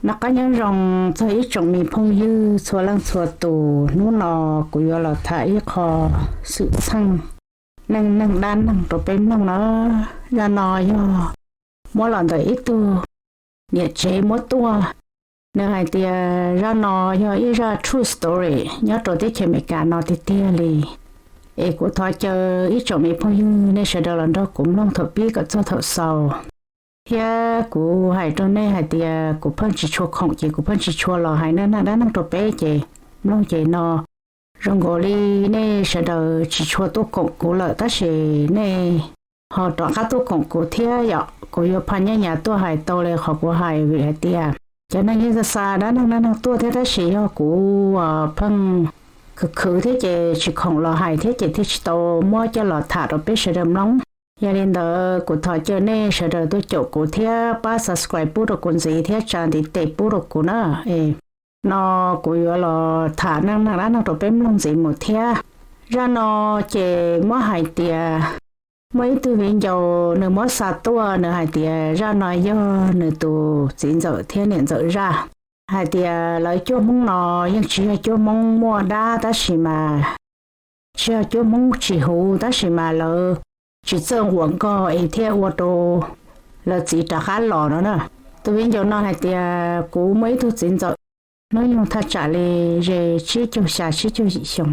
Noj qab nyob zoo txog ib tsoom me phooj ywg txhua leej txhua tus, hnub no kuv yuav los tham ib qho xwm txheej neej neeg dab neeg rau peb mloog na. Zaj no yog muab los ntawm ib tug niam tsev muab tuaj. Nws hais tias zaj no yog ib zaj true story nyob rau teb chaws Amelikas no tiag tiag li. Es kuv thov caw ib tsoom me phooj ywg nej sawv daws los nrog kuv mloog thaum pib kom txog thaum xaus. Thiab kuv hais rau nej hais tias kuv pheej tsis tshua khoom ces kuv pheej tsis tshua los hais neej neeg dab neeg rau peb ces mloog ces no zoo nkaus li nej sawv daws tsis tshua tuaj koom kuv lawm tab sis nej ho rov qab tuaj koom kuv thiab yom. Kuv yuav phaj nyab nyas tuaj hais tau li qhov kuv hais vim hais tias cov neeg yeej xa xa dab neeg dab neeg tuaj thiab tab sis yog kuv pheej khwv khwv thiab ces tsis khoom los hais thiab ces thiaj tsis tau muab coj los tham rau peb sawv daws mloog. Yog li ntawd kuv thov caw nej sawv daws tuaj caum kuv thiab pab subscribe pub rau kuv ntxiv thiab tsa ntiv tes pub rau kuv na. Es no kuv yuav los tham neej neeg dab neeg rau peb mloog ntxiv mus thiab. Zaj no ces muab hais tias muaj ib tug viv ncaus nws muab xa tuaj, nws hais tias zaj no yog nws tus txiv ntxawm thiab niam ntxawm zaj. Hais tias lawv cuab Hmoob no yeej tsis yog cuab Hmoob muaj dab tab sis mas tsis yog cuab Hmoob tsis huv tab sis mas lawv tsis txawj nquam nkoj es thiaj ua rau lawv txiv rov qab los no na. Tus viv ncaus no hais tias kuv muaj ib tug txiv ntxawm hnub nyoog thaj tsam li ze tsib caug xya tsib caug yim xyoo.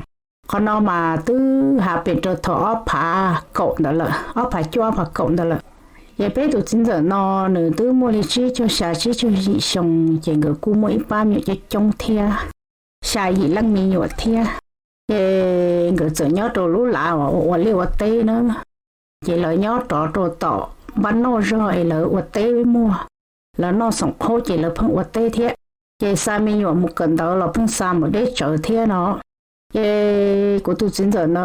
Qhov no mas twb hav pem rau thaum ob phav kaum ntawd lawm, ob phav cuaj ob phav kaum ntawd lawm. Ces peb tus txiv ntxawm no nws twb muaj li tsib caug xya tsib caug yim xyoo ces nkawd kuj muaj ib pab me nyuam coob coob thiab, xya yim leej me nyuam thiab. Ces nkawd txawm nyob rau lub lav uas ua liaj ua teb na. Ces lawv nyob rov rau tom npab noj zog es lawv ua teb muag, lawv noj xoom qhaub ces lawv pheej ua teb thiab. Ces xa me nyuam mus kawm ntawv los pheej xa mus deb tsawv thiab no. Ces kuv tus txiv ntxawm no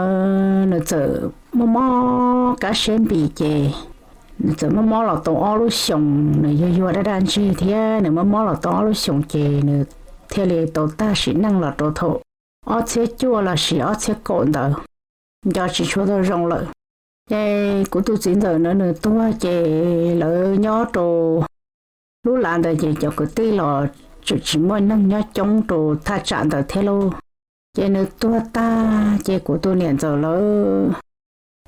nws txawm mob mob kab siab npis ces nws txawm mob mob los tau ob lub xyoos, nws yuag yuag daj daj ntseg thiab nws mob mob los tau ob lub xyoos ces nws thiaj li tau tag sim neej los rau thaum ob txhiab cuaj los sis ob txhiab kaum ntawd, nco tsis tshua tau zoo lawm. Ces kuv tus txiv ntxawm no nws tuag ces lawv nyob rau lub lav ntawd ces cov kwv tij los tseem tsis muaj neeg nyob coob rau thaj tsam ntawd thiab lauj. Ces nws tuag tag ces kuv tus niam ntxawm lawv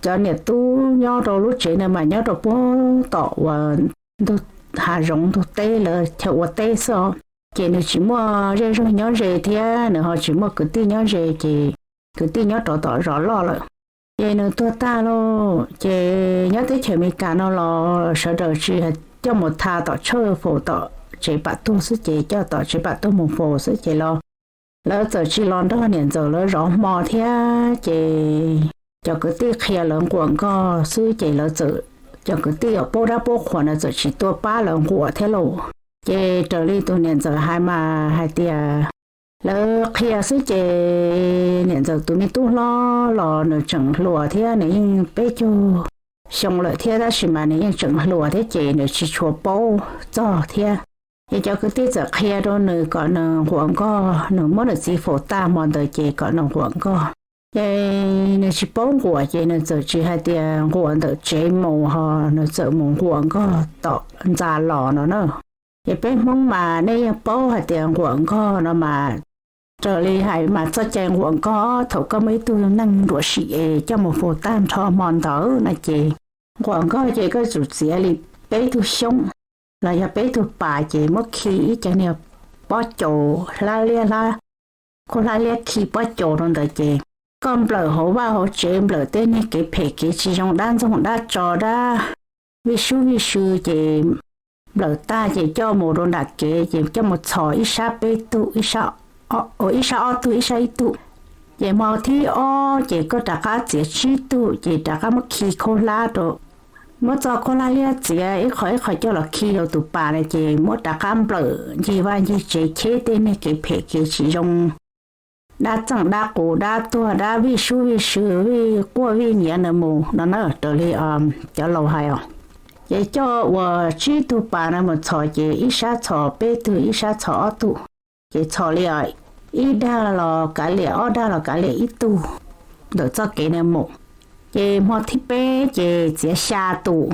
cov niam tub nyob rau lub tsev no mas nyob rau puag tom uas ntug hav zoov ntug teb lawv chaw ua teb xwb os. Ces nws tsis muaj zej zog nyob ze thiab nws ho tsis muaj kwv tij nyob ze ces kwv tij nyob rov tom zos loj lawm. Ces nws tuag tag lauj ces nyob teb chaws Amelikas no los sawv daws tsis coj mus tha tom tshawj faus tom tsev pam tuag xwb ces coj tom tsev pam tuag mus faus xwb ces los lawv txawm tsis los nrog niam ntxawm lawv zov hmo thiab ces cov kwv tij qhia lawv nquam nkoj xwb ces lawv txawm, cov kwv tij uas paub dab paub qhuas na txawm tsis tuaj pab lawv nquam thiab lauj. Ces raws li tus niam ntxawm hais mas hais tias lawv qhia xwb ces niam ntxawm tus me tub hlob los nws tseem hluas thiab nws yeej peb caug xyoo lawm thiab tab sis mas nws yeej tseem hluas thiab ces nws tsis tshua paub txog thiab. Ces cov kwv tij txawm qhia rau nws kom nws nquam nkoj, nws muab nws txiv faus tag hmo ntawd ces kom nws nquam nkoj. Ces nws tsis paub nquam ces nws txawm tsis hais tias nquam ntawm tsev mus ho nws txawm mus nquam nkoj tom ntxa los no na. Ces peb Hmoob mas nej yeej paub hais tias nquam nkoj no mas raws li hais mas txoj cai nquam nkoj thaum koj muaj ib tug neeg ruam sim es coj mus faus tag nrho hmo ntawd no ces nquam nkoj ces koj tsum txiav li peb tug xyoob los yog peb tug pas ces muab khi ib cov niag pob caus hlab liab hlab, khaub hlab liab khi pob caus rau ntawd ces koj nplawm hauv vaj hauv tsev, nplawm tej niag kev phem kev tsis zoo, dab ntxoog dab tso dab vij sub vij sw ces nplawm tag ces coj mus rau nram kev ces coj mus txhos ib sab peb tug, ib sab ob tug, ib sab ib tug. Ces hmo thib ob ces koj rov qab txiav tsib tug ces rov qab muab khi khaub hlab rau, muab txoj khaub hlab liab txiav ib qho ib qho coj los khi rau tus pas na ces muab rov qab nplawm ncig vaj ncig tsev cheb tej niag kev phem kev tsis zoo, dab txeej dab qus dab tuag dab vij sub vij sw vij quaj vij nyiav na mus no na, raws li cov laus hais os. Ces coj uas tsib tug pas na mus txhos ces ib sab txhos peb tug ib sab txhos ob tug. Ces txhos li os, ib dag los kav liam ob dag los kav liam ib tug ntawm txoj kev na mus. Ces hmo thib peb ces txiav xya tus,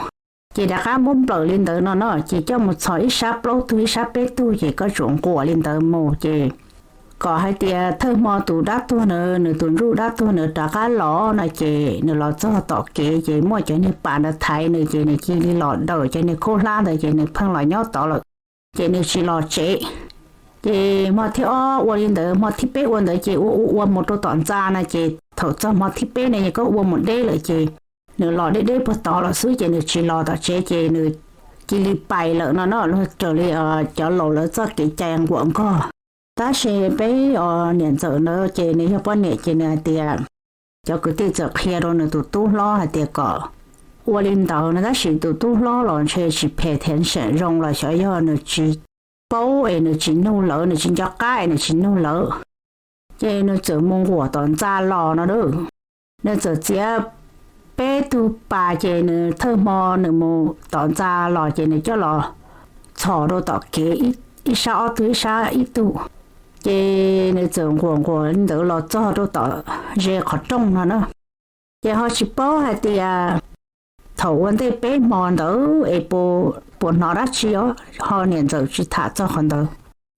Ces rov qab muab nplawm li ntawd no no ces coj mus txhos ib sab plaub tug ib sab peb tug ces koj tsuas nquam li ntawd mus ces kom hais tias thawj hmo tus dab tuag na, nws tus ntsuj dab tuag nws rov qab los no ces nws los txog tom kev ces muaj cov niag pas ntawd thaiv nws ces nws cia li los daws cov niag khaub hlab ntawd ces nws pheej los nyob tod lawm, ces nws tsis los tsev. Ces hmo thib ob ua li ntawd, hmo thib peb ua ntawd ces ua ua ua mus rau tom ntxa no ces thaum txog hmo thib peb no es koj ua mus deb lawm ces nws los deb deb puag tod los xwb ces nws tsis los tom tsev ces nws cia li pais lawm no no, raws li cov laus lawv txoj kev cai nquam nkog. Tab sis peb os niam ntxawm ntawd ces nws yog poj niam ces nws hais tias, cov kwv tij txawm qhia rau nws tus tub hlob hais tias kom ua li ntawd no tab sis tus tub hlob los ntshe tsis phem thiab seem zoo los xyov yog nws tsis paub es nws tsis nug lawv, nws tsis nco qab es nws tsis nug lawv. Ces nws txawm mus nquam tom ntxa los no a, nws txawm txiav peb tug pas ces nws thawj hmo nws mus tom ntxa los ces nws coj los txhos rau tom kev ib sab ob tug ib sab ib tug. Ces nws txawm nquam nquam li ntawd los txog rau tom ze qhov rooj no na. Ces ho tsis paub hais tias thaum ua ntej peb hmo ntawd es puas hnov dab tsi os, ho niam ntxawm tsis tham txog qhov ntawd.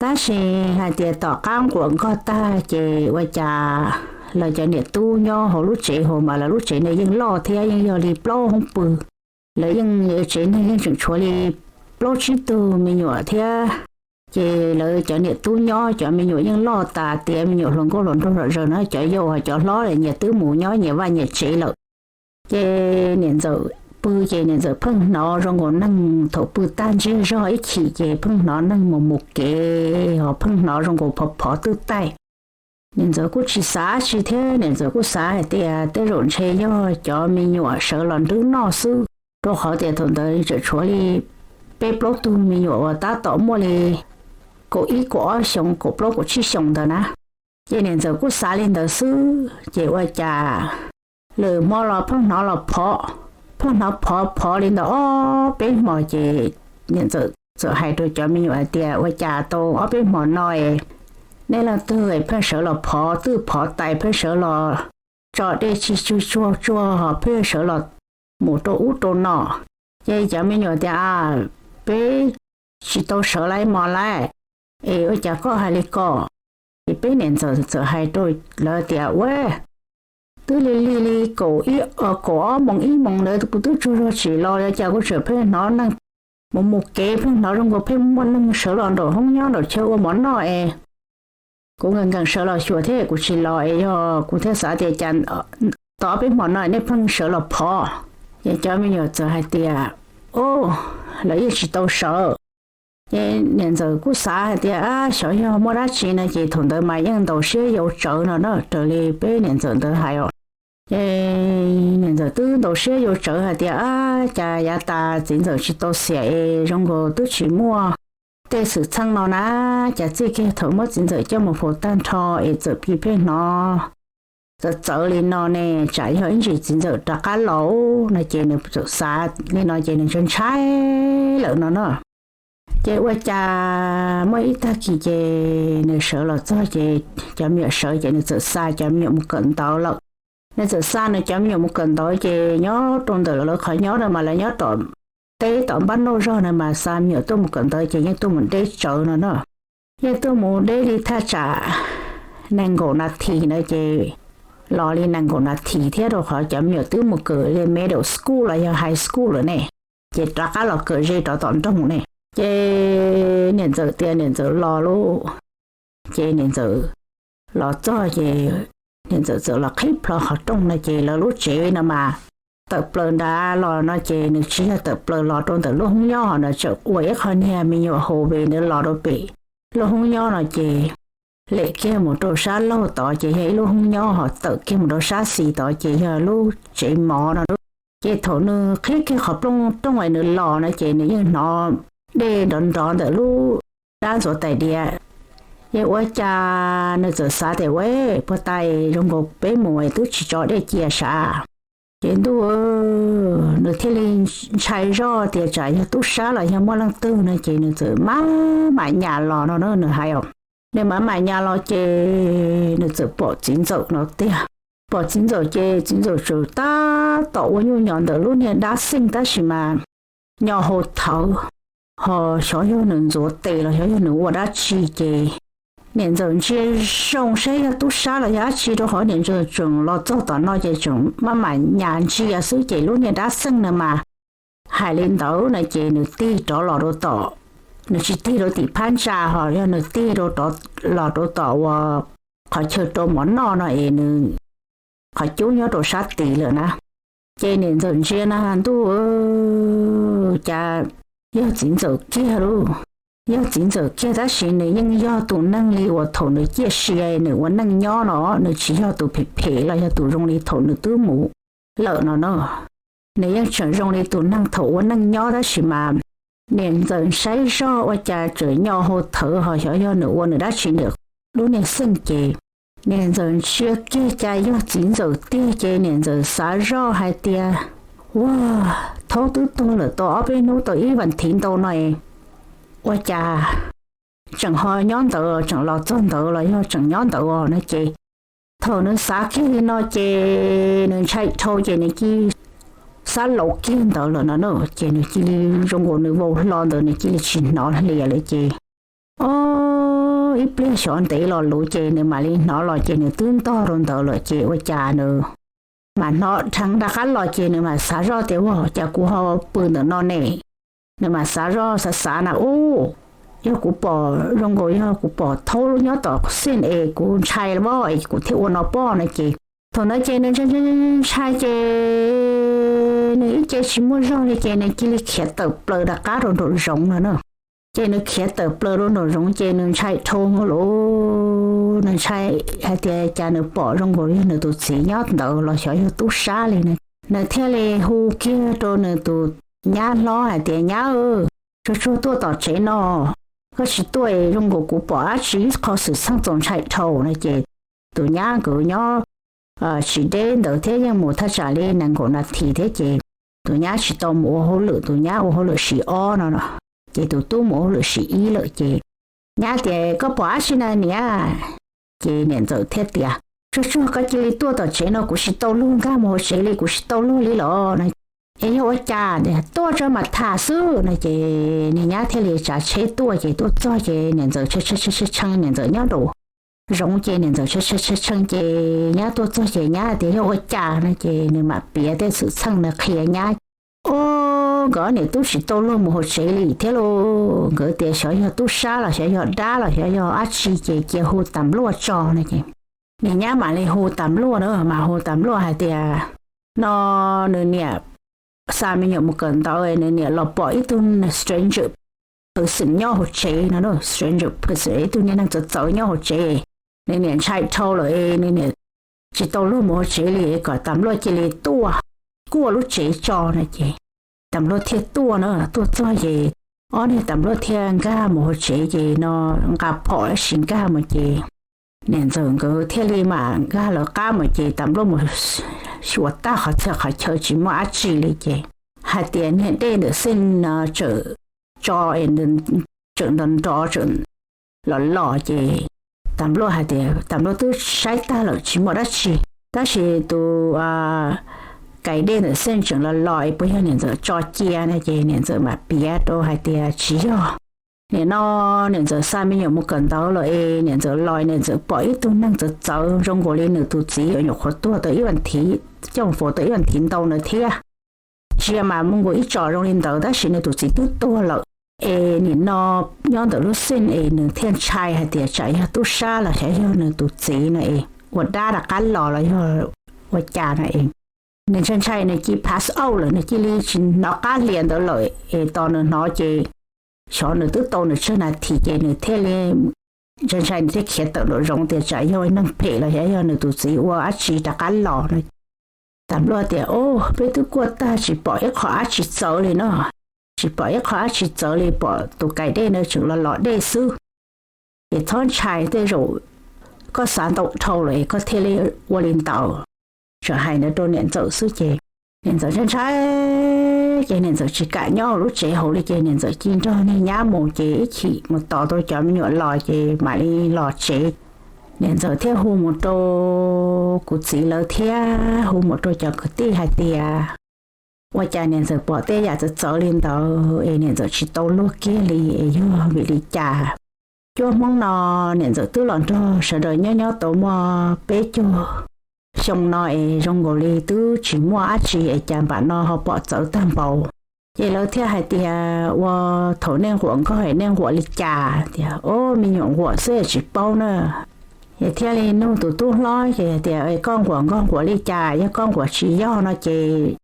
Tab sis hais tias tom qab nquam nkog tag ces ua cas lawv cov niam tub nyob hauv lub tsev hauv mas lawv lub tsev ne yeej loj thiab yeej yog li plaub hoob pw. Lawv yeej tsev neeg yeej tseem tshuav li plaub tsib tug me nyuam thiab. Ces lawv cov niam tub nyob cov me nyuam yeej loj tas tiav, me nyuam hluas nkauj hluas nraug zom zaws na, cov yau hos cov hlob nyias twb mus nyob nyias vaj nyias tsev lawm. Ces niam ntxawm pw ces niam ntxawm pheej hnov zoo nkaus neeg thaum pw tag ntsiag zog ib chim ces pheej hnov neeg mus mus kev hos pheej hnov zoo nkaus phov phov twj taij. Niam ntxawm kuj tsis xav tsi thiab, niam ntxawm kuj xav hais tias tej zaum ntshe yog cov me nyuam sawv los nrwb noj xwb, rau qhov tias thaum ntawd tseem tshuav li peb plaub tug me nyuam uas tab tom muaj li kaum ib kaum ob xyoos kaum plaub kaum tsib xyoos ntawd na. Ces niam ntxawm kuj xav li ntawd xwb ces ua cas lwm hmo los pheej hnov los phov, pheej hnov phov phov li ntawd ob peb hmos ces niam ntxawm txawm hais rau cov me nyuam hais tias ua cas tau ob peb hmos no es nej leej twg pheej sawv los phov twj phov tais, pheej sawv los tso dej tsis tsuag tsuag tsuag hos pheej sawv los mus rau ub rau no. Ces cov me nyuam tias peb tsis tau sawv li mos lawm, es ua cas koj hais li ko? Ces peb niam ntxawm txawm hais rau lawv tias ua twb lig lig li kaum ib, kaum ob moos ib moos ntawd kuv twb tsaug zog tsim los cas kuv tseem pheej hnov neeg mus mus kev, pheej hnov zoo nkaus pheej muaj neeg sawv los nraum hoob nyob nraum chaw ua mov noj es kuv nkees nkees sawv los xyuas thiab kuv tsis los es yog kuv thiaj xav tias cas tau ob peb hmos no nej pheej sawv los phov. Ces cov me nyuam txawm hais tias o, lawv yeej tsis tau sawv. Ces niam ntxawm kuj xav hais tias xyov yog muaj dab tsi no ces thaum ntawd mas yeej ntaus siab yau tsawv no na, raws li peb niam ntxawm ntawd hais os. Ces niam ntxawm twb ntaus siab yau tsawv hais tias cas yav tas txiv ntxawm tsis tau xiam es zoo nkaus twb tsis muaj tej xwm txheej no na, cas txij kiag thaum muab txiv ntxawm coj mus faus tag nrho es txawm pheej hnov txawv txawv li no ne, tsam yog ib ntsis txiv ntxawm rov qab los no ces nws txawm xav li no ces nws ntshai ntshai lawm no na. Ces ua cas muaj ib tag kis ces nws sawv los txog ces cov me nyuam sawv ces nws txawm xa cov me nyuam mus kawm ntawv lawm. Nws txawm xa nws cov me nyuam mus kawm ntawv ces nyob rau ntawm lawv qhov nyob no mas lawv nyob tom teb tom npab nauj zog no mas xa me nyuam tuaj mus kawm ntawv ces yeej tuaj mus deb tsawv no na. Yeej tuaj mus deb li thaj tsam nees nkaum nas this na ces los li nees nkaum nas this thiab rau qhov cov me nyuam twb mus kawm li middle school los yog high school lawm ne, ces rov qab los kawm ze rov tom nroog ne. Ces niam ntxawm tias niam ntxawm los lauj, ces niam ntxawm los txog ces niam ntxawm txawm los qhib plho qhov rooj no ces lawv lub tsev no mas tawm plaws nrad los no ces nws tsis yog tawm plaws los rau ntawm lub hoob nyob hos nws tseem ua ib qho niag me nyuam hauv ve ntawd los rau pem lub hoob nyob no ces lem kiag mus rau sab laug tod ces yog ib lub hoob nyob hos tawm kiag mus rau sab xis tod ces yog lub tsev mov no. Ces thaum nws qhib kiag qhov plooj rooj es nws los no ces nws yeej hnov dej nrov nrov ntawm lub dab ntxuav tais diav. Ces ua cas nws txawm xav tias ua puag ta zoo nkaus peb mus es twb tsis tso dej cia sav. Ces ntuj, nws thiaj li ntshai zoj tias tsam yog tub sab los yog muaj leej twg no ces nws txawm maj mam nyas los no nws hais os. Nws maj mam nyas los ces nws txawm pom txiv ntxawm no tiag. Pom txiv ntxawm ces txiv ntxawm tseem tab tom ua nyuj nyos ntawm lub niag dab xeej tab sis mas nyo hau thawv, ho xyov yog nws ntxuav tes los xyov yog nws ua dab tsi ces niam ntxawm ntsia zoo saib yog tub sab los yog dab tsi rau qhov niam ntxawm tseem los txog tom no ces tseem maj mam nyas ntsia xwb ces lub niag dab xeej na mas hais li ntawd na ces nws tig rov los rau tom, nws tsis tig rau tim phab ntsa ho yog nws tig rau, los rau tom uas qhov chaw rau mov noj no es nws qhov cub nyob rau sab tid lawm na. Ces niam ntxawm ntsia na ntuj, cas yog txiv ntxawm kiag lauj. Yog txiv ntxawm kiag tab sis nws yeej yog tus neeg li uas thaum nws ciaj sia nws ua neej nyob no, nws tsis yog tus phem phem los yog tus zoo li thaum nws twb mus lawm no na. Nws yeej tseem zoo li tus neeg thaum ua neej nyob tab sis mas niam ntxawm saib zoj ua cas tseem nyo hau thawv ho xyov yog nws ua nws dab tsi ntawm lub niag xeej ces niam ntxawm ntsia kiag cas yog txiv ntxawm tiag ces niam ntxawm xav zoj hais tias, ua, thaub twb tuag lawm tau ob peb hnub tau ib vas thiv ntau no es ua cas tseem ho nyob ntawd, tseem los txog ntawd los yog tseem nyob ntawd os no ces thaum nws xav kiag li no ces nws ntshai dhau ces nws cia li xav laus kiag ntawd lawm no na ces nws cia li zoo nkaus nws vau hlo ntawd nws cia li tsis hnov hlias lawm ces o, ib pliag xyov ntev los luv ces nws mam li hnov los ces nws twb ntog rau ntawd lawm ces ua cas nws mam hnov dheev rov qab los ces nws mam xav zoj tias, ua cas kuv ho pw ntawm no ne? Nws mam xav zoj xav xav na, ub, yog kuv pom zoo nkaus yog kuv pom thaub nyob tom xij es kuv ntshai lawm es kuv thiaj ua no pob no ces thaum ntawd ces nws ntshai ntshai ces nws ib ce tsis muaj zog li ces nws cia li khiav tawm plaws rov qab rau nraum zoov no na. Ces nws khiav tawm plaws rau nraum zoov ces nws ntshai dhau lawm, nws ntshai hais tias cas nws pom zoo nkaus yog nws tus txiv nyob ntawd los xyov yog tub sab li na. Nws thiaj li hu kiag rau nws tus nyab hlob hais tias, nyab, tsuag tsuag tuaj tom tsev no, koj tsis tuaj zoo nkaus kuv pom dab tsi ib qho xwm txheej txaus ntshai dhau no ces tus nyab nkawd nyob tsis deb ntawd thiab yeej mus thaj tsam li nees nkaum nas this thiab ces tus nyab tsis tau mus ua hauj lwm, tus nyab ua hauj lwm sim ob no, ces tus tub mus ua hauj lwm sim ib lawm ces nyab tias, koj pom dab tsi na niam? Ces niam ntxawm thiaj tias, tsuag tsuag koj cia li tuaj tom tsev no, kuv tsis tau luag nkag mus hauv tsev li, kuv tsis tau luag li los no. Es yog ua cas? Tuaj tso mam tham xwb no ces niag nyab thiaj li tsav tsheb tuaj ces tuaj txog ces niam ntxawm tshee tshee tshee, niam ntxawm nyob nraum zoov ces niam ntxawm tshee tshee tshee ces nyab tuaj txog ces nyab tias yog ua cas no ces nws mam piav tej xwm txheej no qhia nyab. O, nkawd niam tub tsis tau luag mus hauv tsev li thiab lauj, nkawd tias xyov yog tub sab los xyov yog dab los xyov yog dab tsi ces cia hu tas npluaj tso no ces niag nyab mam li hu tas npluaj na, mas hu tas npluaj hais tias no nws niam xa me nyuam mus kawm ntawv, nws niam los pom ib tug stranger person nyob hauv tsev no, stranger person ib tug niag neeg txawv txawv nyob hauv tsev, nws niam ntshai dhau lawm es nws niam tsis tau luag mus hauv tsev li, kom tas npluaj cia li tuaj kuaj lub tsev tso no ces tas npluaj thiaj tuaj na, tuaj txog ces ob niag tas npluaj thiaj nkag mus hauv tsev ces no nqa phom tab sis nkag mus ces niam ntxawm nkawd thiaj li mam nkag lawv qab mus ces tas npluaj mus xyuas tag qhov txhia qhov chaw tsis muaj dab tsi li ces hais tias niag dej ntawm xij no tseem tso, tseem nrov nrov tseem los los ces tas npluaj hais tias tas npluaj twb saib tag lawm tsis muaj dab tsi, tab sis tus kais dej ntawm xij tseem los los es puas yog niam ntxawm tso cia no ces niam ntxawm mam piav rau hais tias tsis yog. Nim no niam ntxawm xa me nyuam mus kawm ntawv lawm es niam ntxawm los niam ntxawm pom ib tug neeg txawv txawv zoo nkaus li nws tus txiv uas nyuam qhuav tuag tau ib vas thiv, coj faus tau ib vas thiv ntau ntawd thiab. Ntsia mas zoo nkaus ib tsom zoo li ntawd tab sis nws tus txiv twb tuag lawm. Es nim no nyob ntawm lub xij es nws thiaj ntshai hais tias tsam yog tub sab los xyov yog nws tus txiv no es ua dab rov qab los los yog ua cas no es nws ntshai ntshai nws cia pass out lawm, nws cia li tsis hnov qab hlias ntawd lawm es tos nws hnov ces xyov nws twb tau nws tsawg nas this ces nws thiaj li ntshai ntshai nws thiaj khiav tawm nraum zoov tias tsam yog neeg phem los xyov yog nws tus txiv ua dab tsi rov qab los no. Tas npluaj tias, o, peb twb kuaj tag tsis pom ib qho dab tsi txawv li no, tsis pom ib qho dab tsi txawv li, pom tus kais dej no tseem los los dej xwb. Ces txhob ntshai, tej zaum koj xav ntau dhau lawm es koj thiaj li ua li ntawd. Tseem hais ntawd rau niam ntxawm xwb ces niam ntxawm ntshai ntshai ces niam ntxawm tsis kam nyob lub tsev hauv li ces niam ntxawm cia nrog niag nyab mus ces ib chim mus tos tau cov me nyuam los ces mam li los tsev. Niam ntxawm thiaj hu mus rau kuv txiv lawv thiab hu mus rau cov kwv tij hais tias Ua cas niam ntxawm pom tej yam txawv txawv li ntawd es niam ntxawm tsis tau luag kiag li es yog vim li cas? Cuaj hmoob no niam ntxawm twb los nrog sawv daws nyob nyob tau muaj peb caug xyoo no es zoo nkaus li twb tsis muaj dab tsi es cas npaum no ho pom txawv tag npaum. Ces lawv thiaj hais tias, ua, thaum nej nquam nkoj es nej nquam li cas? Tias, o, me nyuam nquam xwb tsis paub na. Ces thiaj li nug tus tub hlob ces tias, koj nquam nkoj nquam li cas? Yog koj nquam tsis yog no ces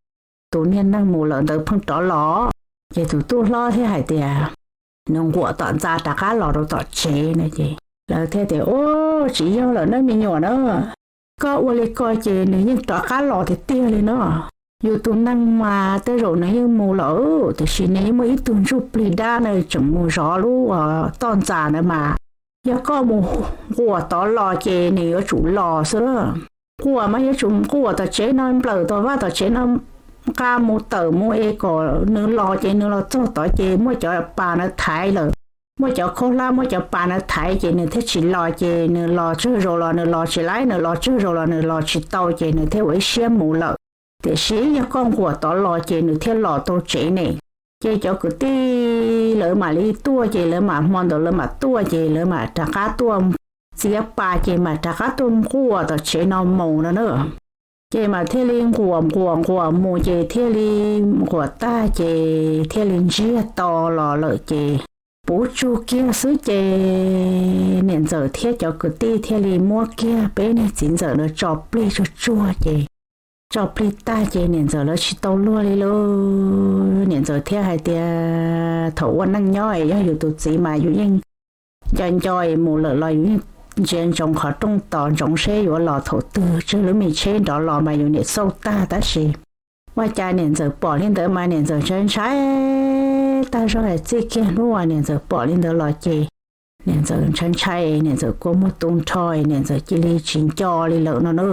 tus niag neeg mus lawm ntawd pheej rov los. Ces tus tub hlob thiaj hais tias, nws nquam tom ntxa rov qab los rau tom tsev no ces lawv thiaj tias, o, tsis yog lawm na me nyuam na. Koj ua li ko ces nws yeej rov qab los tiag tiag li no. Yus tus neeg mas tej zaum nws yeej mus lawm tiam sis nws yeej muaj ib tug ntsuj plig dab na tseem mus zov lub toj ntxas ntawd mas. Yog koj mus nquam tod los ces nws yuav tsum los xwb. Nquam mas yuav tsum nquam tom tsev no, nplawm tom vaj tom tsev no, nqa mus tawm mus es kom nws los ces nws los txog tod ces muaj cov pas na thaiv lawm, muaj cov khaub hlab muaj cov pas na thaiv ces nws thiaj tsis los. Ces nws los tsawg zaus los nws los tsis laib, nws los tsawg zaus los nws los tsis tau ces nws thiaj ua ib siab mus lawm. Tiam sis yog koj nquam tod los ces nws thiaj los tau tsev ne. Ces cov kwv tij lawv mam li tuaj ces lawv mam hmo ntawd lawv mam tuaj ces lawv mam rov qab tuaj txiav pas ces mam rov qab tuaj nquam tom tsev no mus no na. Ces mas thiaj li nquam nquam nquam mus ces thiaj li nquam tag ces thiaj li ntsiag to los lawm ces puv tsug kiag xwb ces niam ntxawm thiab cov kwv tij thiaj li muab kiag peb niag txiv ntxawm no tso plig tsuag tsuag ces tso plig tag ces niam ntxawm lawv tsis tau luag li lauj. Niam ntxawm thiaj hais tias thaum ua neej nyob es yog yus tus txiv mas yus yeej nco nco es mus lawm los yus yeej ntsia ntsoov qhov rooj tos ntsoov seb yuav los thaum twg, tsawg lub me tsheb nrov los mas yus niam xauj tag tab sis ua cas niam ntxawm pom li ntawd mas niam ntxawm ntshai ntshai tag zog es txij kiag hnub uas niam ntxawm pom li ntawd los ces niam ntxawm ntshai ntshai, niam ntxawm kua muag tu nrho, niam ntxawm cia li tsis nco li lawm no na.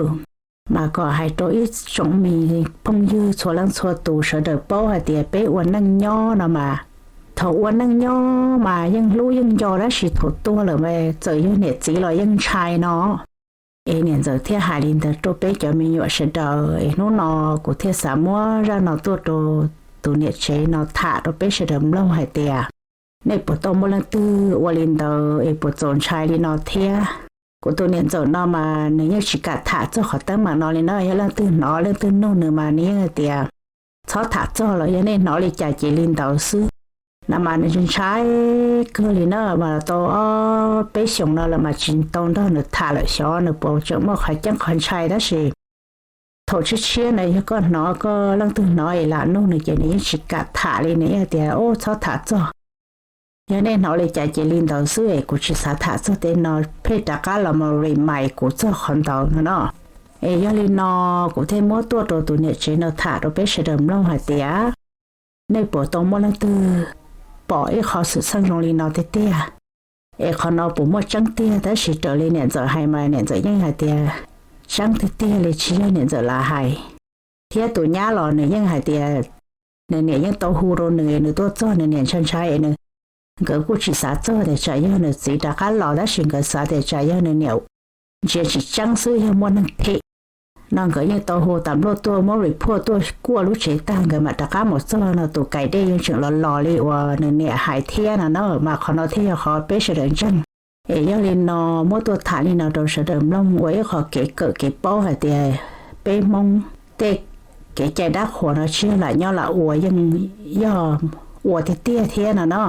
Mas kom hais rau ib tsoom me phooj ywg txhua leej txhua tus sawv daws paub hais tias peb ua neej nyob no mas, thaum ua neej nyob mas yeej hlub yeej nco tab sis thaum tuag lawm mas txawm yog niam txiv los yeej ntshai no. Es niam ntxawm thiaj hais li ntawd rau peb cov me nyuam sawv daws es hnub no kuv thiaj xav muab zaj no tuaj rau tus niam tsev no tham rau peb sawv daws mloog hais tias nej puas tau muaj leej twg ua li ntawd es puas txaus ntshai li no thiab. Kuv tus niam ntxawm no mas nws yeej tsis kam tham txog qhov teeb meem no li na. Yog leej twg hnov leej twg nug nws mas nws yeej hais tias txhob tham txog lawm, yog nej hnov li cas ces li ntawd xwb no mas nws ntshai kawg li na. Mas tau ob peb xyoos no lawm mas tsis tau nrog nws tham lawm, xyov nws puas tseem muaj qhov ceeb qhov ntshai tab sis thaum tshiab tshiab na yog koj hnov, koj leej twg hnov es lam nug nws ces nws yeej tsis kam tham li, nws yeej tias ub txhob tham txog. Yog nej hnov li cas ces li ntawd xwb es kuv tsis xav tham txog tej no, pheej rov qab los mus remind kuv txog qhov ntawd no no. Es yog li no kuv thiaj muab tuaj rau tus niam tsev no tham rau peb sawv daws mloog hais tias nej puas tau muaj leej twg pom ib qho xwm txheej zoo li no tiag tiag. Es qhov no puas muaj tseeb tiag? Tab sis raws li niam ntxawm hais mas niam ntxawm yeej hais tias tseeb tiag tiag li, tsis yog niam ntxawm lam hais. Thiab tus nyab los nws yeej hais tias nws niam yeej tau hu rau nws, nws tuaj txog nws niam ntshai ntshai, nws, nkawd kuj tsis xav txog tias tsam yog nws txiv rov qab los tab sis nkawd xav tias tsam yog nws niam ntsia tsis tseeb xwb, yog muaj neeg them no nkawd yeej tau hu tas npluaj tuaj muab report tuaj kuaj lub tsev tag nkawd mam rov qab mus txog no tus kais dej yeej tseem los los li uas nws niam hais thiab no na. Mas qhov no thiaj yog qhov peb sawv daws ntseeg. Es yog li no muab tuaj tham li no rau sawv daws mloog ua ib qho kev kawm kev paub hais tias peb Hmoob tej kev cai dab qhuas no tsis yog lam nyob lam ua, yeej yog ua tiag tiag thiab no no.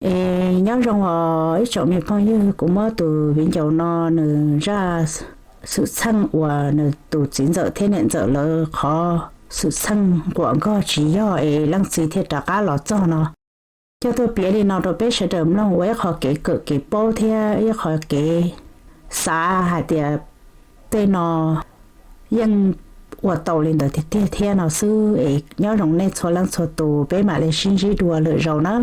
Es nyob zoo os ib tsoom me phooj ywg, kuv muab tus viv ncaus no nws zaj xwm txheej uas nws tus txiv ntxawm thiab niam ntxawm lawv qhov xwm txheej nquam nkoj tsis yog es leej txiv thiaj rov qab los txog no coj tuaj piav li no rau peb sawv daws mloog ua ib qho kev kawm kev paub thiab ib qho kev xav hais tias tej no yeej ua tau li ntawd tiag tiag thiab no xwb. Es nyob zoo nej txhua leej txhua tus, peb mam li sib ntsib dua lwm zaus na.